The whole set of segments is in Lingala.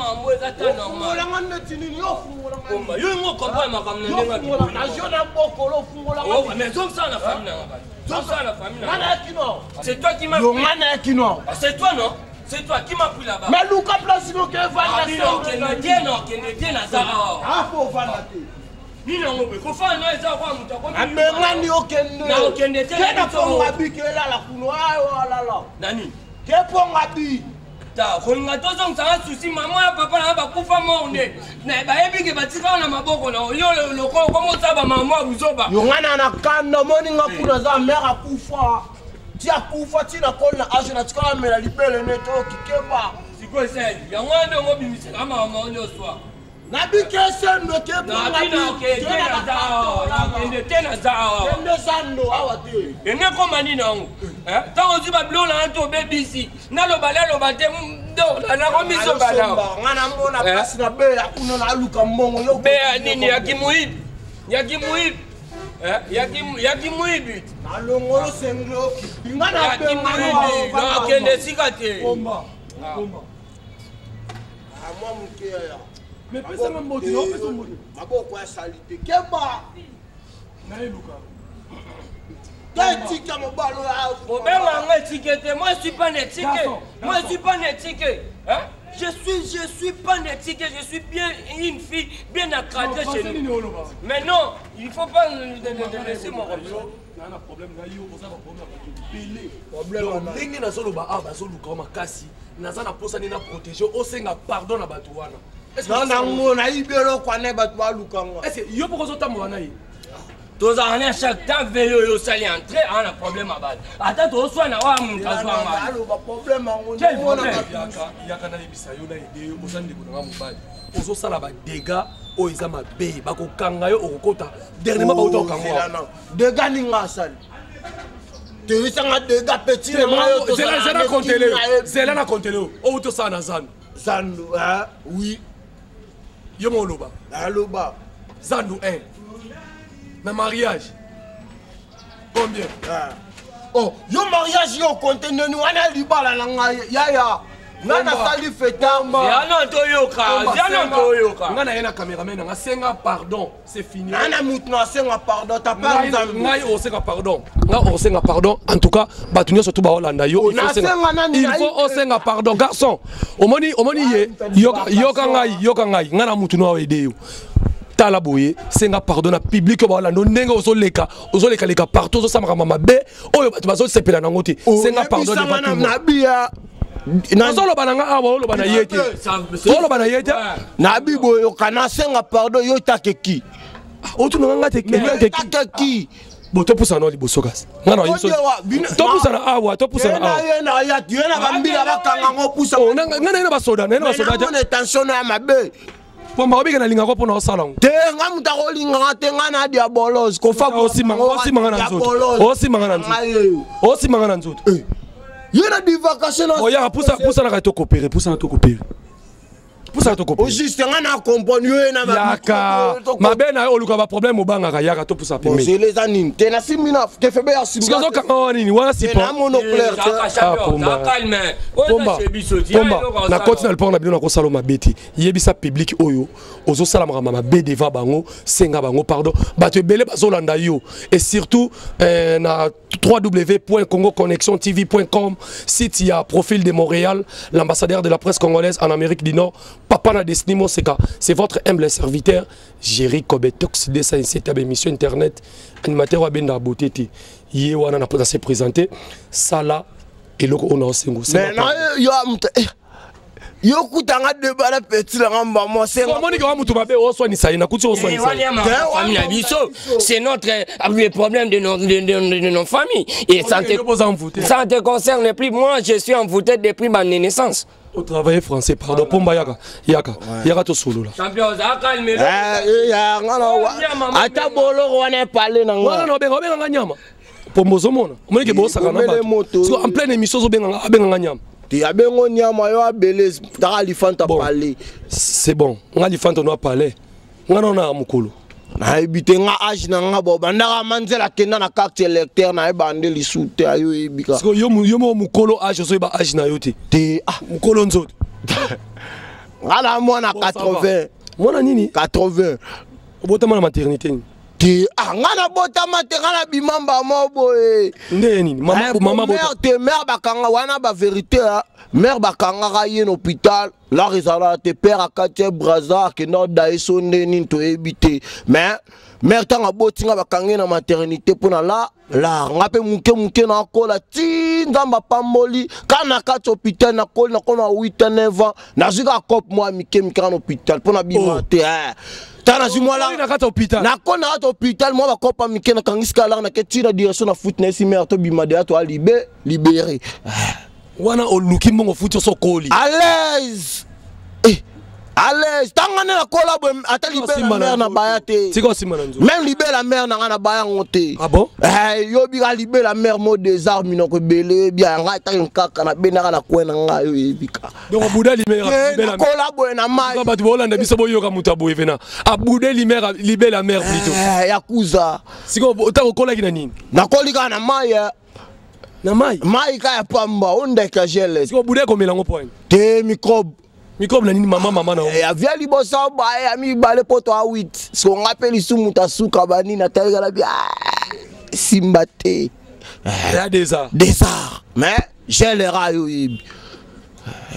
makambo eza ta normal. Ofungolanga neti nini? Yo ofungolanga Pomba, yo ngo comprendre makambo na Yo ndenge ya ofungola biboli. na jo na bokolo ofungolanga Oh, mais zongisa na famille na nga. Zongisa na famille na Nga nga. na kino. C'est toi qui m'as Yo pris. nga na kino. Ah, c'est toi non? C'est toi qui m'as pris là-bas. Mais luka place no ke vanda. Abino okende te na okende te na za awa. Ah fo vanda te. Nini yango boye? Kofanda na eza kwa moto akomi. Abengani okende. Na okende te Ke na na biso. ponga bi ke lala kuno ayo alala. Nani? Ke ponga bi. Ta kolinga tozongisaka susi mama ya papa na bakufa mort nde na bayebi ke batikaka na maboko na yo lokolo komosala bamama ya buzoba. Yo nga na na kanda omoni nga kuna za mare akufa. Ti akufa ti na koli na age na tikala mela libele ne to kikeba. Sikoyo esali yango wana nde ongobimisaka mama nyonso awa. Nabike sendo ke ponga Na bi. bino okende Ke na na za awa, bakando. okende te na za awa. Kende sando awa te. Enge koma nini yango? Ntango ozwi babiloko na nga to obebisi naloba naloba te nakomisoba na Nga namona Eh? pasi na beya kuna naluka mbongo yo. beya nini ya kimuibi ya kimuibi ya kimuibi Nalongolo senglo. Nga na ya kimuibi nakende esika te. Pomba. Pomba. Mwa moke ya. Mais pesanga mbote, na opesa mbote. Maboko ya salite. Keba. Nayeluka. Te tika mobalo ya. Bobenga nga etike te, moi je suis pas netike. Garçon, Moi je suis pas netike. Hein? Je suis pas netike, je suis bien une fille bien encadrée Non, chez français nini nous. oloba? Mais non, il faut pas nous laisser moi comme ça. Naa na problème na yo, oza na problème ya bato ebele. Problème Donc, wana. ndenge nazoloba awa bazoluka yo makasi, naza na posa nde na protege osenga pardon na bato wana. Est-ce que Na nango nayibi eloko wana bato baluka nga. Est-ce que yo moko ozotambola na ye? Tozalaka na chaque temps veille oyo osali entrée aa na problème ya bato ata tozoswana oyo moto azwanga. Aloba problème yango. Quel Omona problème? bato. Yaka, yaka nayebisa yo na ede yo, oza ndeko na nga mobali, ozosala badégâts oyo eza mabe, bakokanga yo, okokota dernièrement bauta kokanga Zela wa. na. Dégâts ninga asali. Toyebisanga dégâts petit na ngai oyo Zela, tozala zela na kontele yo, neti na ye. zela na kontele yo, oyo tosala na zando. Zando, hein? Oui. Yo mo oloba. Aloba. Zando 1 na mariage combien? Ah. Oh, yo mariage yo konte neni wana libala na ngai yaya. Nga nasali fetamba. Yana toyoka, yana toyoka. Nga na ye na cameraman na nga, senga pardon, c'est fini. Nga na mutu na asenga pardon ta pa Ngai nzambe. ngai osenga pardon, nga osenga pardon. En tout cas bato nyonso to baolanda yo, il faut Nasenga osenga- nani? il faut osenga pardon garçon. Omoni, omoni ye, yoka, yoka ngai, yoka ngai, nga na mutu no aide yo. Tala boye, senga pardon na public oyo baolanda yo, ndenge ozoleka, ozolekaleka partout, ozosala makambo mabe oyo bato bazosepela nango te. Senga pardon Oyebisanga devant na tout le monde. nabia. Ozoloba na nga awa, oloba na ye te, oloba na ye te. Nabi boyoka nasenga pardon yo takeki. Otuna nga te te. Takeki. Bo topusana na liboso kasi nga na yebiso- Odewa, bino- topusana awa, topusana awa. Ye na ye ye na bambila bakanga ngo pusa. Oh, nga na ye na basoda, na ye na basoda te. Namona tension na ya mabe. Pomba obika nalingako mpona osala ngo. Te nga mutu akolinganga te, nga na diabolos kofa. Osimanga na nzoto, osimanga na nzoto, osimanga na nzoto. Ye na divagation na. Oyaka pusa, pusanaka tokopere, pusana tokopere, pusana tokopere. Au juste nga na comprendre yo ye na Yaka mabe na yo, oluka baproblème, obangaka, yaka topusa pembeni. Bozele eza nini te nasimbi na te febe ya simbi. Sikoyo ozokanga wana nini wana? Te na Sipa mono clair te. Ah, Pomba. Pomba, Pomba, nakoti na lupango na bino, nakosala mabe te. Yebisa public oyo ozosala makambo mabe devant bango, senga bango pardon. Bato ebele bazolanda yo, et surtout na www.congoconnectiontv.com, site ya Profil de Montréal, l'ambassadeur de la presse congolaise en Amérique du Nord, papa na Destiny Moseka. C'est votre humble serviteur Jerry Kobetox 207 ya émission internet, animateur abenda beauté te. Ye wana na se présenter sala eloko oyo na osengo. Mais na yo mutu yo kutanga deba na petit na nga mbamo senga. Omoni ke wa mutu mabe, oswanisa ye, nakuti oswanisa ye. Famille na biso, c'est notre le problème de nos familles et ça Yo boza envoûté. ça ne te concerne plus. Moi je suis envoûté depuis ma naissance. Otravaille français, pardon. Pomba, yaka, yaka, yaka tosolola. Champion, oza calme. Eh, ya nga na ata boloko wana epale na Wana nga. na obenga, obenganga nyama. Pomba, ozomona, omoni ke bosaka na Omele bato. moto. Siko en pleine émission ozobenganga, abenganga nyama. Te abengo nyama yo abele taka lifanta. Bon. Pale. C'est bon, nga lifanta no apale, nga nao na mokolo. Nayebi te, nga age na nga bo bandaka manzela akenda na carte électeur nayeba nde lisu te ayo oyebika. Siko yo yo moko mokolo age, ozoyeba age na yo te? Te ah. Mokolo nzoto. Nga na mwana 80. Mwana nini? 80. Obotama na maternité nini? Te, ah, nga nabotama te, nga nabima mbamo boye. Nde nini? Mama, eh, mama mère te, mère bakanga wana ba vérité, hein. Mère bakangaka ye na hôpital, lar ezalaka te, père akati ye braza akenda odaye so nde nini toyebi te. Mais mère ntango aboti nga bakangi ye na maternité mpo na la lar nga mpe moke moke nakola ti Nzambe apamboli kaka na kati hôpital nakoli nakoma 8 ans 9 ans nazwi kaka cope mwa mike mike kaka na hôpital mpo nabima Oh. te eh. Tala nazwi mwa lar na kati ya hôpital. Nakoli na kati hôpital mwa bakopa mike nakangisi kaka lar nake ti na direction na foot na esi mare tobima deya toa libe libéré. Wana oluki mbongo futi oso okoli. À l'aise, eh, à l'aise ntango nde nakola boye ata libela mare na baya te. Tika osimba na nzoto. Même libela mare na ngai na baya yango te. Ah bon? Eh, yobi ka libela mare mo des arts minoko ebele bia ngai ntango kaka nabendaka na kwe na ngai oyebi ka. Donc obuda libela Eh, libela. Nakola boye na mai. Bato bolanda biso boyoka moto aboye pena abude limere libela mare plutôt. Eh, yakuza. Sikoyo ntango okolaki na nini? Nakoli kaka na mai eh. Na mai. Mai kaka ya pamba ondeka gele. Sikoyo obude komela yango poani? Te, microbe. Microbe na nini? Mama mama na yo. Eh, avia liboso baye ya mibale mpo to a 8 siko nga mpe lisumu moto asuka banini atalika bi ah, simba te. Ya déjà. Desart mais gelera yo oyebi.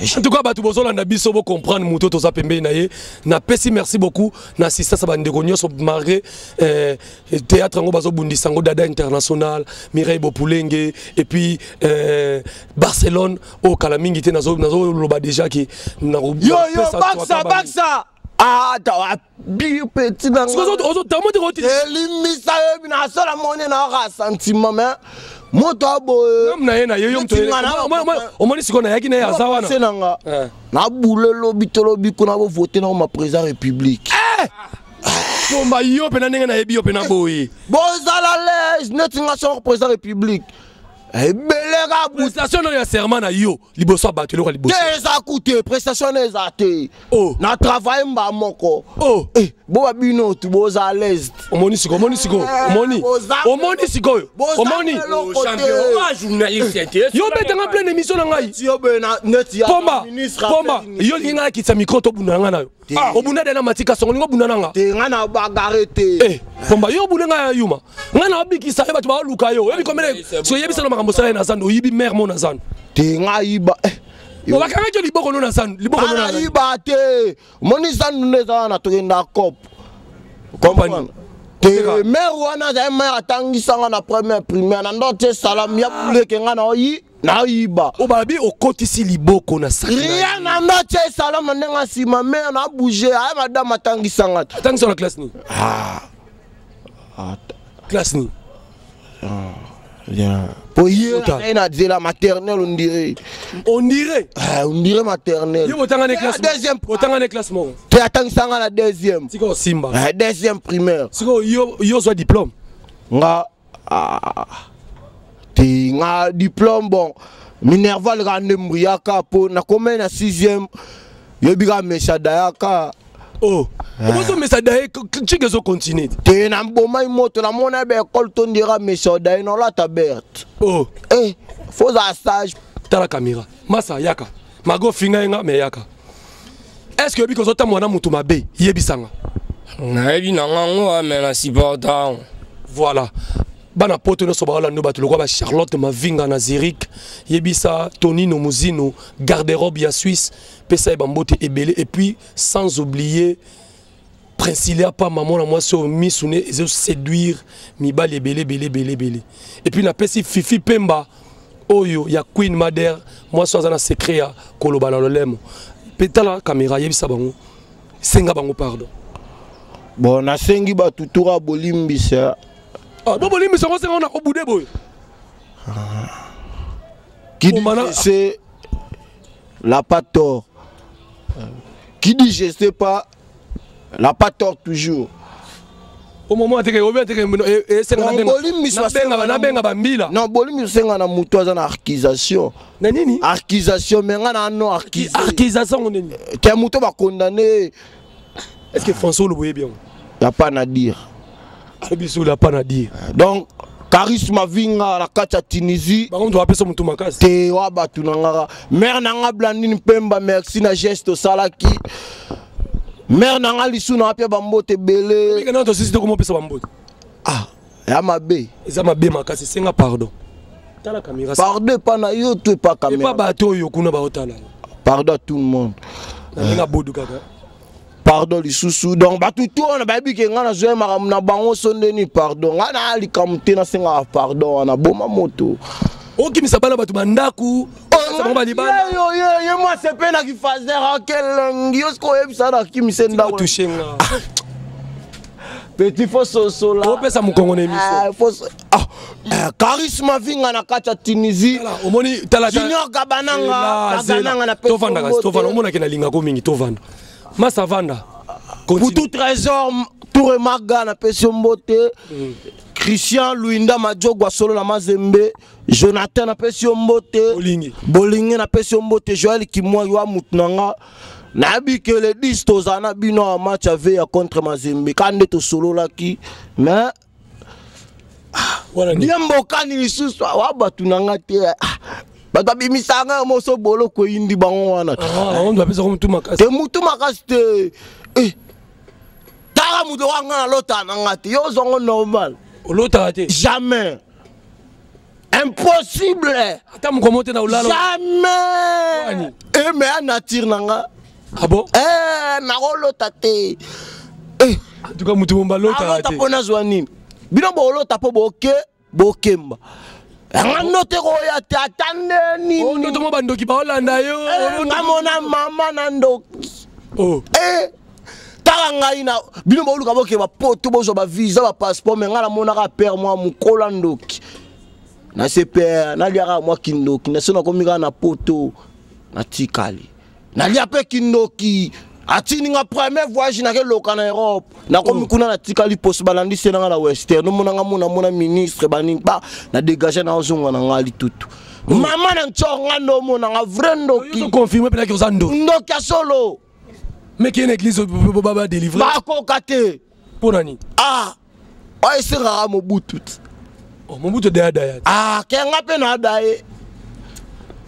En tout cas bato bozolanda biso bocomprendre moto toza pembeni na ye. Napesi merci beaucoup na assistance ya bandeko nyonso malgré théâtre yango bazobundisa yango Dada International, Mireille Bopulenge et puis Barcelone oyo kala mingi te nazoloba déjà ke Yo yo baksa baksa ah tawa bi petit na elimisa yo nasala moni na oka sentiment mais moto aboye na ye na ye yo omoni sikoyo nayaki na ye aza wana. Se nanga nabule lobi tolobi kuna bovote na ma président république. Pomba yo mpena ndenge nayebi yo mpena boye. Bozala lese neti nga soko président république ebeleka. Prestation nayo ya serment na yo liboso ya bato eloko ya liboso. Te, eza ku te, prestation na eza te. Oh. Na travaille mba moko. Oh. Eh, bo babino tu boza à l'aise. Omoni sikoyo, omoni sikoyo, omoni, omoni sikoyo, omoni. Journaliste te. Yo betanga pleine émission na ngai. Yo be na neti ya Pomba ministre. Pomba, yo olingi ngai nakitisa micro tobunda na ngai na yo. Obunda de na matika songo olingi obunda na nga. Te, nga na bagare te. Eh, Pomba, yo obunda ngai ya yuma ngai na obikisa yo bato baoluka yo oyebi komene so oyebisa no makambo osala ye na zando oyibi mare mo na zando. Te, nga yiba eh. Bakangaki yo liboko no na zando liboko no Nga na yiba te, moni zandu nde eza wana tokenda cop. Compagnie. Te, mare wana azali mare atangisanga na première primaire na ndo te salam ya buleke nga na oyi nayiba. Oyo balobi okotisi liboko na saki na ye. Rien na ndo te salam na ndenge nsima mare na bouge aye madame atangisanga te. Atangisa na classe nini? Classe nini? Po ye Ota. azali na nzela maternelle on dirait. On dirait. Ah, on dirait maternelle. Yo botanga ne classe. Deuxième. Botanga ne classe moko. Te, atangisanga na deuxième. Tika osimba. Ah, deuxième primaire. Sikoyo yo yo ozwa diplôme? Nga ah, te, nga diplôme bon minerval kaka nde mbuyaka mpo nakomai na sixième yobi kaka mesa dayaka. Oh, ozomesa daye cike ezocontinue. Te, nabomai moto namona baekole tondira mesa daye nolata berte. Oh. Eh, fozala sage. Tala caméra masa yaka mago finga ye nga me yaka est ce que oyebi kozotambola na motu mabe yebisanga. Nayebi na ngango me na supporta. Voilà, bana poto nyonso baolanda bato lokwa bacharlotte Mavinga na Zurich yebisa Tonino Muzino garde-robe ya Suisse pesa ye bambote ebele et puis sans oublier Princilia pa mama na mwasi oyo misu ne ezoséduire mibali ebele ebele ebele ebele et puis napesi Fifi Pemba oyo ya Queen Mader mwasi oyo aza na secret ya koloba na lolemo mpe tala caméra yebisa bango senga bango pardon. Bon, nasengi bato tura bolimbisa. Ah, bo bolimbisa ngo senga na obude boye. Qui dit Bon, je sais n'a pas tort, qui dit je sais pas n'a pas tort toujours. Au moment ateke obi ateke esenga Non, bolimbisa nabenga nabenga bambila. Non, bolimbisa osenga na moto aza na accusation. Na nini? Accusation me nga na no accusé. Accusation ngo nini? Te, moto bakondamne. Est ce que François olobo oyebi yango? Ya pas na dire. Alobi so la pas na dire. Donc Charisme Vinga na kati ya Tunisie. Bango moto bapesa motu makasi. Te wa bato na ngaka. Mère na nga Blandine Pemba, merci na geste osalaki. Mère na nga lisu na apia bambote ebele. Mika na tosisi te komopesa bambote. Ah, ya mabe. Eza mabe makasi, senga pardon. Tala caméra. Pardon epa na yo to epa caméra. Epa bato oyo kuna baotala. Pardon à tout le monde. Na ndenge abodu kaka. Pardon lisusu donc bato to wana bayebi ke ngai nazwa makambo na bango so ndeni pardon ngai na likambo te nasengaka pardon wana boma moto. Okimisa bana bato bandako ye mwasi mpe na kifaser akelengi yo soki oyebisa na kimise ndako touche nga petit fo sosola opesa mokongo na émission. Ah, charisme Vinga na kati ya Tunisie. Omoni tala Junior Gabananga Gabananga na tovanda tovanda omonaki nalingako mingi tovanda masa vanda. Putu Trésor Touré Maga napesi yo mbote. Christian Luinda Majogwa solo na Mazembe. Jonathan napesi yo mbote. Bolingi. Bolingi napesi yo mbote. Joël Kimwa yo mutu na nga. Nayebi ke le 10 tozala na bino ya match ya ya contre Mazembe ka nde tosololaki mais wana ni bien mbokani lisusu wa bato na nga te. Ah, bato babimisaka nga moso boloko eyindi bango wana. Ah, on doit pesa motu makasi. Te mutu makasi te. Eh, tala moto wa nga nalota na nga te yo ozwango normal. Olotaka te. Jamais, impossible. Ata mokomo te na olala. Jamais. Wani? Eh, mais ya nature na nga. Ah bon? Eh, nakolota te. Eh, en tout cas motu momba alotaka alota te. mpo nazwa nini? Bino bolota mpo boke bokemba yanga ndote koya te ata nde Oh, nini. ndoto mo bandoki baolanda yo. Eh, nga mona mama na ndoki. Oh. Eh, tala ngai na bino boluka boke bapoto bozwa bavisa bapasseport me ngai namonaka pere mwa mokolo ya ndoki na se pere naliaka mwa kindoki na so nakomi kaka na poto natikali nalia mpe kindoki atindi nga premier voyage nakeloka na Europe nakomi kuna natikali poso balandi se nanga na western omonanga mona mona ministre banini ba na dégage na ozonga na ngai litutu mama na ntsor nga nde omonanga vrai ndoki. Ozo confirme mpenaki oza ndoki. Ndoki ya solo. Mais keye na église badélivre. Bakoka te. Mpo na nini? Ah, oyo esengaka Mobutu te. Oh, Mobutu deya daya te. Ah, kenga mpe na ada ye.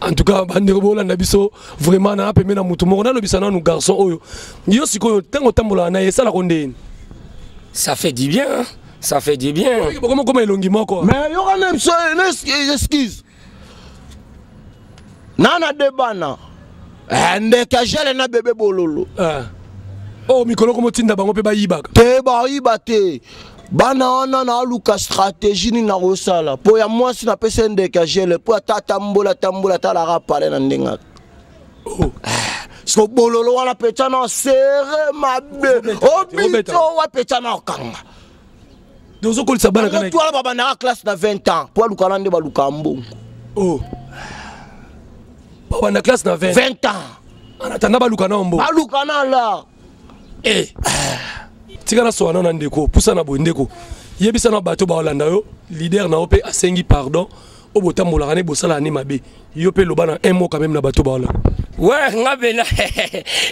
En tout cas bandeko bolanda biso vraiment na pembe na motu moko nalobisa nanu garçon oyo yo sikoyo ntango otambolaka na ye esalako ndeni. Ça fait du bien, hein? Ça fait du bien. Bokomokoma elongi moko. Mais yoka na biso na excuse na de bana. Eh, ndeke agele na bebe bololo. Ah. Oh, mikolo komotinda bango mpe bayibaka. Te bayiba te bana wana naluka stratégie nini nakosala mpo ya mwasi napesa ye ndeke agele mpo ata atambola atambola atalaka pale na ndenge aka. Oh. So bololo wana petya na sere mabe. Obeta, obeta. Obito wa petya na okanga. Donc ozokolisa bana kana. Motu wana babandaka classe na 20 ans mpo alukana nde baluka mbongo. Oh. Babanda classe na 20. 20 ans. En attendant baluka na mbo. Baluka na la. Eh. Tika na soana na ndeko pusa na boye ndeko yebisa na bato baolanda yo leader na yo mpe asengi pardon oyo botambolaka ne bosalaka ne mabe yo mpe loba na un mot quand même na bato baolanda. Ouais, nga pena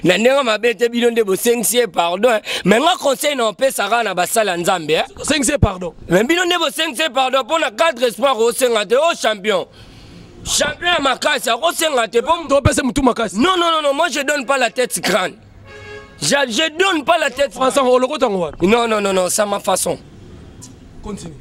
na ndenge mabe te bino nde bosengisi ye pardon hein. Mais nga conseil na opesaka na basala ya Nzambe hein. Osengisi ye pardon. Mais bino nde bosengisi ye pardon mpo na cadre espoir osenga te o champion champion ya makasi akosenga te mpo to opesa motu makasi. Non, non, non, non, moi je donne pas la tête crâne, je donne pas la tête. Français olokota yango wapi? Non, non, non, non, c'est ma façon. Continue.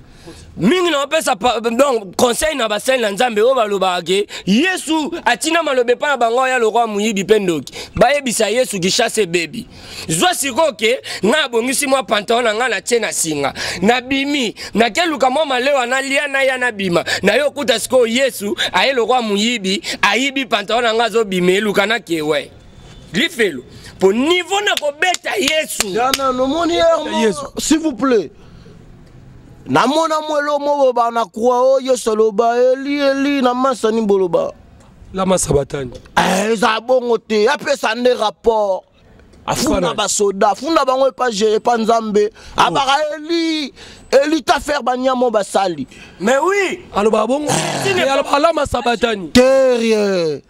Mingi na opesa donc conseil na basali na Nzambe oyo balobaka ke Yesu atina maloba epai na bango ya lokwa moyibi mpe ndoki bayebisa Yesu kishasa ebebi zwa sikoyo ke ngai abongisi mwa pantalon na ngai natie na singa nabimi nakeluka mwa malewa nalia naya nabima na yo okuta sikoyo Yesu aye lokwa moyibi ayibi pantalon na ngai azobima eluka nakewe lifelo po niveau na kobeta Yesu. Yana nomoni. Yesu. S'il vous plaît namona mwelo moko na croix oyo Yesu aloba eli eli na masani boloba. Lama sabatani. Eh, eza bongo te apesa nde rapport afunda Fana. basoda afunda bango epa epa Nzambe abaka eli eli ta faire banyama oyo basali. Mais oui. Alobaka bongo. Eh, alobaka lama sabatani. Te rien.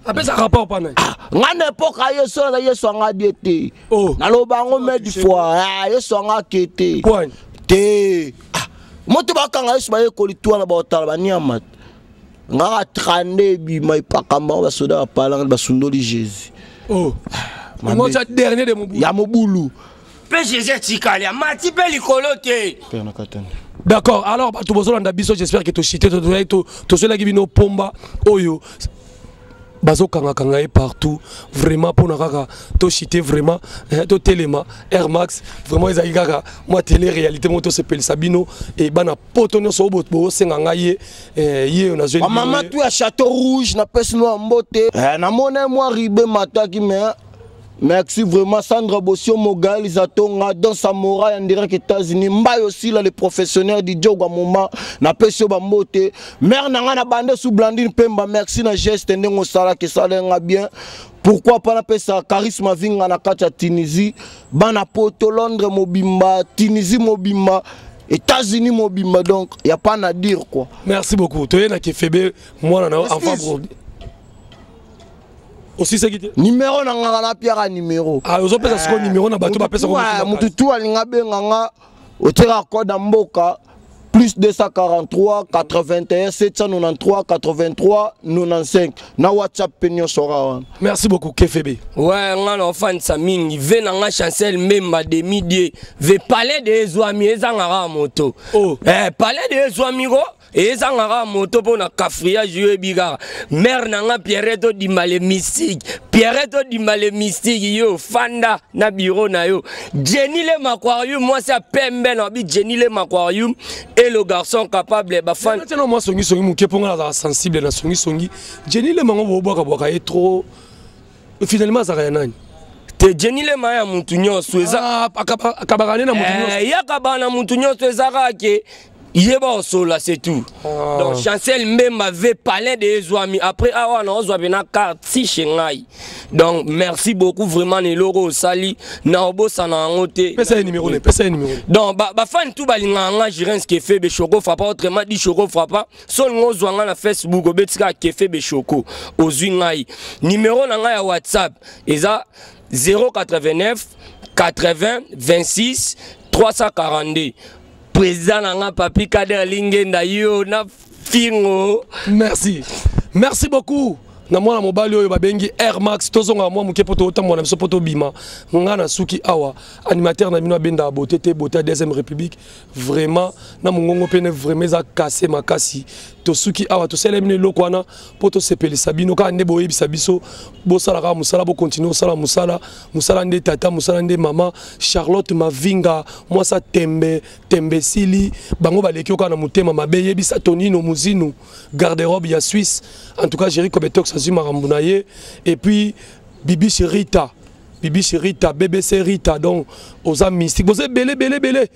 Apesa rapport pa nani? Nga na epoke ya Yesu naza Yesu anga die te. Oh. Naloba yango mais du fois. Ah, Yesu anga ake te. Kwani? Te. Ah, Moto bakanga Yesu, bayekoli tu wana baotala baniama ngaka 32 ebima epakamba bango, basoda bapalanga, basundoli Jésus. Oh. Mabe. Ngo dernier de mobulu. Ya mobulu. Mpe Jésus atikali, amati mpe likolo te. Père na katani. D'accord. Alors bato bozolanda biso, j'espère que toshite, tosolaki bino pomba oyo bazokangakanga ye partout, vraiment mpona kaka toshite vraiment, totelema. Air Max vraiment ezalaki kaka mwa télé réalité moko tosepelisa bino e bana poto nyonso oyo bosenga ngai ye, ye oyo nazwi. Bamama tu ya Château Rouge, napesi no ya mbote. Namoni mwa ribe mataki, mais merci vraiment. Sandra Bosio, Mogali Zatonga dans Samora en direct États-Unis, Mbayo aussi là, le professionnel du Djogwa Moma, napesi yo bambote. Mère na nga na bande sous Blandine Pemba, merci na geste ndenge osalaki, esalenga bien. Pourquoi pas napesa Charisme Vinga na kati ya Tunisie, bana poto, Londres mobimba, Tunisie mobimba, États-Unis mobimba, donc y a pas à dire quoi. Merci beaucoup. Toye na Kefebe, mwana na enfant pour osisaki te. Numéro na nga na piaka numéro. Ah, ozopesa sikoyo numéro na bato bapesa. Mutu tu alinga benga nga, otiaka code ya mboka plus 243 81 793 83 95, na WhatsApp mpe nyonso kaka wana. Merci beaucoup, Kefebe. Ouais, nga na ofandisa mingi ve na nga Chancel Mbemba demidie ve palais de ezwami ezangaka moto. Oh. Palais de ezwami ko ezangaka moto mpo na cafouillage. Oyebi kaka mare na nga Pierre Todimba le mystique, Pierre Todimba le mystique. Yo fanda na bureau na yo, Jenny le Maquarium, mwasi ya pembe na bi Jenny le Maquarium et le garçon capable bafan. Tiens, mwa songisongi moke mpo nga nazala sensible na songisongi. Jenny le mango bobwakabwaka ye trop, finalement azalaka ya nani? Te, Jenny le ma ya mutu nyonso eza. Ah, akabaka nde na motu nyonso? Yakaba na mutu nyonso, eza kaka ke yeba osola, c'est tout. Ah. Donc Chancel Mbemba ve palais de ezwami après awa na ozwa mpe na carte si chez ngai. Donc merci beaucoup vraiment na eloko osali, na obosana yango te. Pesa ye numéro ne, pesa ye numéro. Donc bafani tu balingaka nga Jirens Kefebe Shoko Frappa, autrement dit Shoko Frappa. So olingi ozwa nga na Facebook, obeti kaka Kefebe Shoko, ozwi ngai. Numéro na ngai ya WhatsApp eza 089 80 26 342. Président na nga Papi Kader Lingenda, yo na fingo. Merci, merci beaucoup na mwana mobali oyo babengi Air Max. Tozonga mwa moke mpo totambola na biso mpo tobima. Nga na suki awa, animateur na bino abendaka beauté te, beauté ya deuxième république vraiment na mongongo pene vraiment eza kase makasi. Tosuki awa, tosala bino eloko wana mpo tosepelisa bino kaka nde boyebisa biso bosala kaka mosala, bokontinue kosala mosala. Mosala nde tata, mosala nde mama. Charlotte Mavinga, mwasa tembe tembe esili, bango baleki yo kaka na motema mabe. Yebisa Tonino Muzinu, garde-robe ya Suisse. En tout cas Jerry Kobetox azwi makambo na ye. Et puis Bibiche Rita, Bibiche Rita, BBC Rita, donc oza mystique, boza ebele ebele ebele.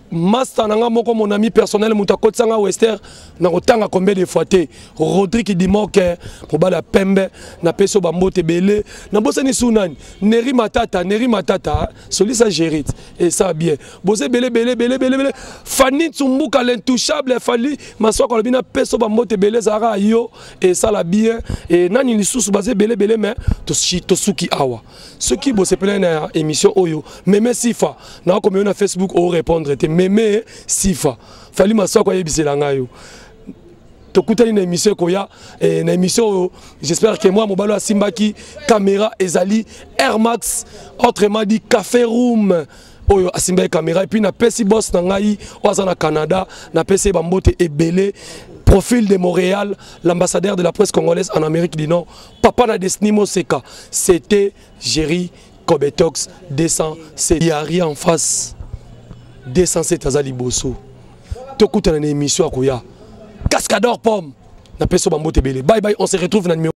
Master na nga moko, mon ami personnel, moto akotisanga wester na kotanga combien de fois te, Rodrigue Dimoke, mobali ya pembe, napesi yo bambote ebele. Nabosani su nani? Neri Matata, Neri Matata, solisa Gerit et ça bien. Boza ebele ebele ebele ebele ebele. Fani Tsumbuka, l'intouchable Fali Maswako, alobi napesi yo bambote ebele, ezalaka yo esala bien. E nani lisusu? Baza ebele ebele, mais tosuki awa. Soki bosepelani na émission oyo, meme sifa nakomi yo na Facebook, orépondre te. Meme sifa Fali Maswako ayebisela ngai yo. Tokutani na émission ekoya. Na émission oyo, j'espère que moi mobali oyo asimbaki caméra ezali Air Max, autrement dit Café Room, oyo asimbaki caméra. Et puis napesi boss na ngai oyo aza na Canada, napesi ye bambote ebele. Profil de Montréal, l'ambassadeur de la presse congolaise en Amérique du Nord, papa na Destiny Moseka. C'était Jerry Kobetox 207. Il y a rien en face, 207 aza liboso. Tokutana na émission akoya. Cascador Pomme, napesi yo bambote ebele. Bye bye, on se retrouve na numéro.